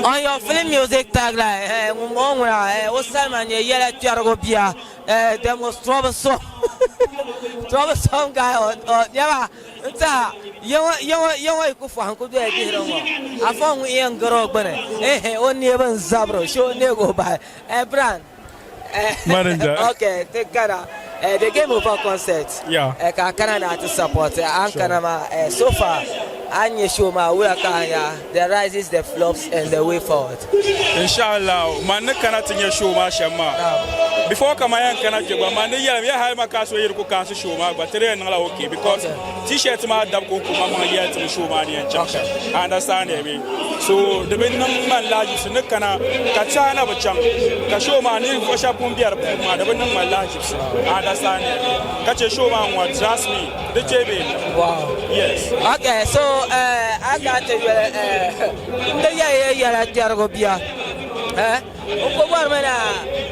On your film music tagline, eh, ŋun bɔŋɔ ŋuna, eh, o salima nyɛ yɛla kpɛrigu bia, eh, the most troublesome, troublesome guy on, on, nɛma n tiɛha yiŋɔ, yiŋɔ, yiŋɔ yi ku fɔhim ku doya dihiri ŋɔ, afa ŋun yɛn gari o gbuni, ehe, o neebu n zabiri o, shee o neegi o bahi, eh, Brian, eh, Manager. Okay, ti kana, eh, the game over concert, Yeah. eh, ka a kana ni a ti support, eh, a ni kana maa, eh, so far, a ni nya show maa, wula ka a nya, the rises, the flops and the way forward? Inshallah, man ni kana ti nya show maa shɛm maa. Before ka man yɛn kana kpe gba, man ni yɛlim ya hali ma ka so yi di ku cancel show maa gba, ti di yɛn niŋla okay because T-shirt maa dabi ko n-ku maŋmaŋ yɛli ti mi show maa ni yɛn chaŋ shɛm. I understand ya bee? So di bi niŋ man lahaʒibisi ni kana ka chaai na bi chaŋ ka show maa ninvuɣ shɛba pun be di puuni maa di bi niŋ man lahaʒibisi. I understand ya bee? Ka che show maa ŋɔ trust me di chɛ bee n-niŋ. Wow. Yes. Okay, so eh, a ka ti yuli eh, n di yɛli ya yɛla kpɛrigu bia eh, n ku bɔrimi ni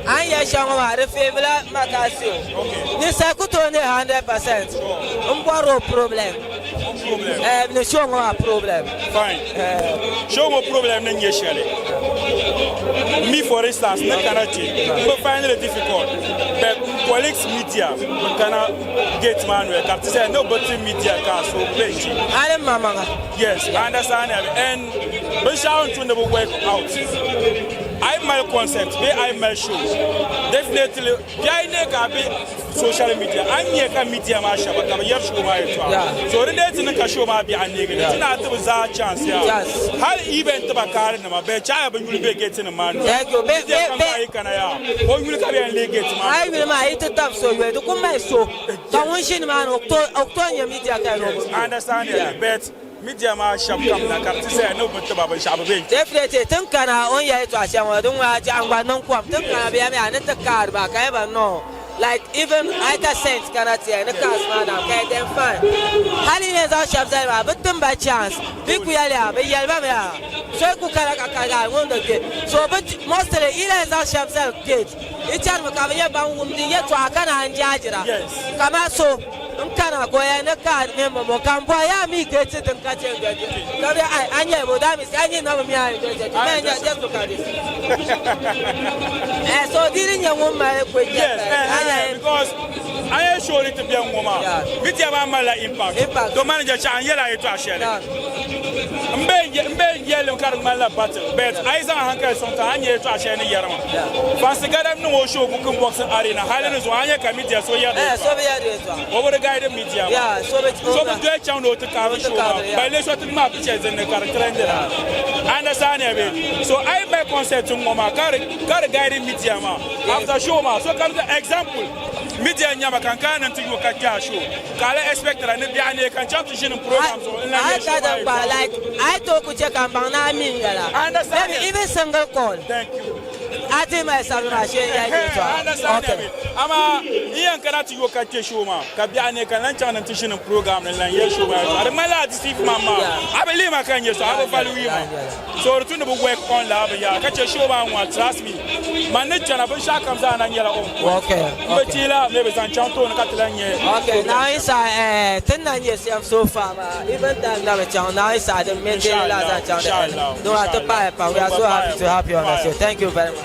a ni yɛli shɛm ŋɔ maa di feebila makasi o. Ninsal ku tooi ne 100% n bɔri o problem. Eh, ni show ŋɔ maa problem. Fine. Eh. Show ŋɔ problem ni nyɛ shɛli. Me for instance, ni kana ti, n bi find it difficult. But colleagues media bi kana gate maa noli ka ti say no bi ti media ka so bɛ chi. Hali mamaŋa. Yes, I understand. And binshaɣu n tumdi bi work out. A yi mali concept bee a yi mali show, definitely bɛ a yi ne ka a be social media, a ni nya ka media maa shɛba ka bɛ yɛri show maa yɛltɔɣa. So di lee ti niŋ ka show maa biɛɣu neegi ni ti na ti bi zaa chance yaa. Hali event ba kaari nima bɛ chaɣiya bɛ yuli be gate nim maa noli. Media kam zaa yi kana yaa, o yuli ka bɛ yɛn lee gate maa noli. A yi yuli maa yi ti tabi so yoli, di ku mali so ka ŋun ʒi nimaani o ku tooi nya media ka yɛli o bi mi o. I understand ya, but Media maa shɛba kam na ka di ti zaya ni bɛ ti ba binshɛɣu bɛ bee n-kpi. Definitely tin kana o ni yɛli yɛltɔɣa shɛli ŋɔ di ŋuna jaɣim gba niŋ kom tin kana bɛ yɛmi a ni ti kaari ba ka yɛba no like even a yi ka cent kana ti yɛli ni cars maa naam ka yɛ then fine hali yi yɛn zaŋ shɛba zali maa bɛ tim ba chance bɛ ku yɛli ya bɛ yɛli ba mi yaa so yi ku kana ka ka gaa ŋun di kpe so bɛ mostly yi lahi zaŋ shɛba zali gate yi chanimi ka bɛ nyɛ ban wumdi yɛltɔɣa ka naan jaajira kaman so N kana ka o yɛli ni ka mini bɔmbɔ ka n bɔhi yaa mi gate din ka chɛ n-doli ti ka bɛ ai a nyɛli bo that means a nyɛ na bi mi a ni doli ti man nya just look at this eh so di di nyɛ ŋun mali quick Yes, temper eh, a eh, nyɛ because a yɛn show ni ti bɛn ŋɔ maa Yeah. media maa malila impact Impact. to manager chaɣa n yɛla a yɛtɔɣa shɛli Yeah. n be n be yɛlli ka di ŋmanila battle but a yi zaŋ a hankali sɔŋ tiŋa a ni nya yɛtɔɣa shɛli ni yɛri maa Yeah. Fansi Gadam niŋ o show Cooking Boxing Arena hali ni zuɣu a nya ka media so yɛri Eh, so bi yɛri yɛltɔɣa o bi di guide media maa Yeah, so bi so bi doli chaŋ ni o ti kaari show maa balle so ti ŋmaa pictures din ni ka di trendi la understand ya bee so a yi mali concept n ŋɔ maa ka di ka di guide media maa after show maa so kam example media n nyama ka n kana ni n ti yo ka kpɛ a show ka a la expectira ni biɛɣu neei ka n chaŋ ti ʒini n program zuɣu n lan I nyɛ show ka maa din kpa yɛltɔɣa. like a yi tooi ku che ka n baŋ ni a mi n yɛla I understand maybe ya. even single call Thank you. A ti mali sabili maa shee n-yɛli yɛltɔɣa. Okay. Amaa n yɛn kana ti yo ka kpe show maa ka biɛɣu ne ka n lan chaŋ ni n ti ʒini n program ni n lan yɛli show maa yɛltɔɣa. Di ŋmanila a deceive man maa. A bi lihi ma ka n nyɛ so, a bi value ma. So di tu ni bi work on lala binyɛra ka che show maa ŋɔ trust me man ni chana binshɛɣu kam zaa na nyɛla on point. M bi chihi la maybe zaŋ chaŋ tooni ka ti lan nyɛ Okay, program Naawuni saha eh, ti ni na nyɛ shɛm so far maa even time na bi chaŋ Naawuni saha din maintain la zaŋ chaŋ di end. Dama ti pahi pam. We are so happy to have you on the show. Thank you very much.